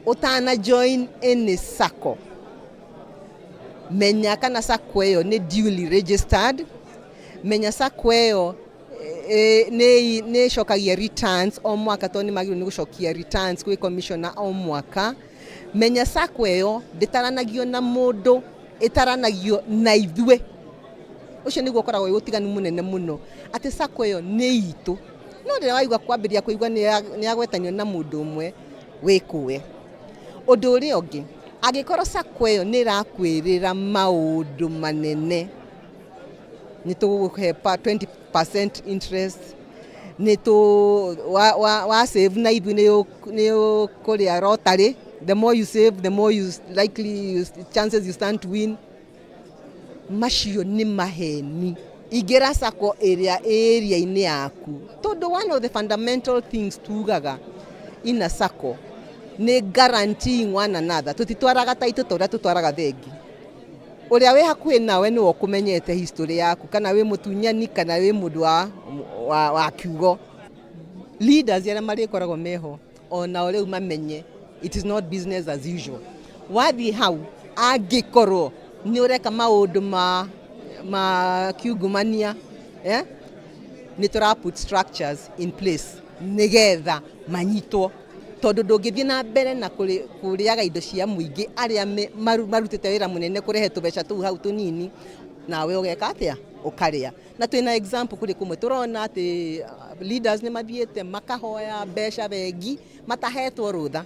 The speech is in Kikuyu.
Ũtana join any sacco, menya kana sacco ĩyo nĩ duly registered. Menya sacco ĩyo nĩ ĩcokagia returns o mwaka, tondũ nĩ magĩrĩirwo nĩ gũcokia returns kwĩ commissioner o mwaka. Menya sacco ĩyo ndĩtaranagio na mũndũ, ĩtaranagio na ithuĩ. Ũcio nĩguo ũkoragwo wĩ ũtiganu mũnene mũno, atĩ sacco ĩyo nĩ itũ. No rĩrĩa waigua kwambĩrĩria kũigua nĩ yagwetanio na mũndũ ũmwe, wĩkũe. Ũndũ ũrĩa ũngĩ, angĩkorwo sacco ĩyo nĩ ĩrakwĩrĩra maũndũ manene, nĩ tũgũkũhe 20% interest, nĩ tũ wa, wa, wa save na ithuĩ nĩ ũkũrĩa lottery, the more you save, the more you likely you, chances you stand to win, macio nĩ maheni. Ingĩra sacco ĩrĩa ĩria-inĩ yaku, tondũ one of the fundamental things tugaga in a sacco nĩ guaranteeing one another. Tũtitwaraga taitũ ta ũrĩa tũtwaraga thengi. Ũrĩa wĩ hakuhĩ nawe nĩwe ũkũmenyete history yaku, kana wĩ mũtunyani kana wĩ mũndũ wa kiugo. Leaders arĩa marĩkoragwo meho onao rĩu mamenye it is not business as usual. Wathiĩ hau, angĩkorwo nĩ ũreka maũndũ ma kiungumania, eh? Nĩ tũra put structures in place nĩgetha manyitwo, tondũ ndũngĩthiĩ na mbere na kũrĩaga indo cia mũingĩ arĩa marutĩte wĩra mũnene kũrehe tũbeca tũu hau tũnini, nawe ũgeka atĩa? Ũkarĩa. Na twĩna example kũrĩ kũmwe tũrona atĩ leaders nĩ mathiĩte makahoya mbeca bengi matahetwo rũtha.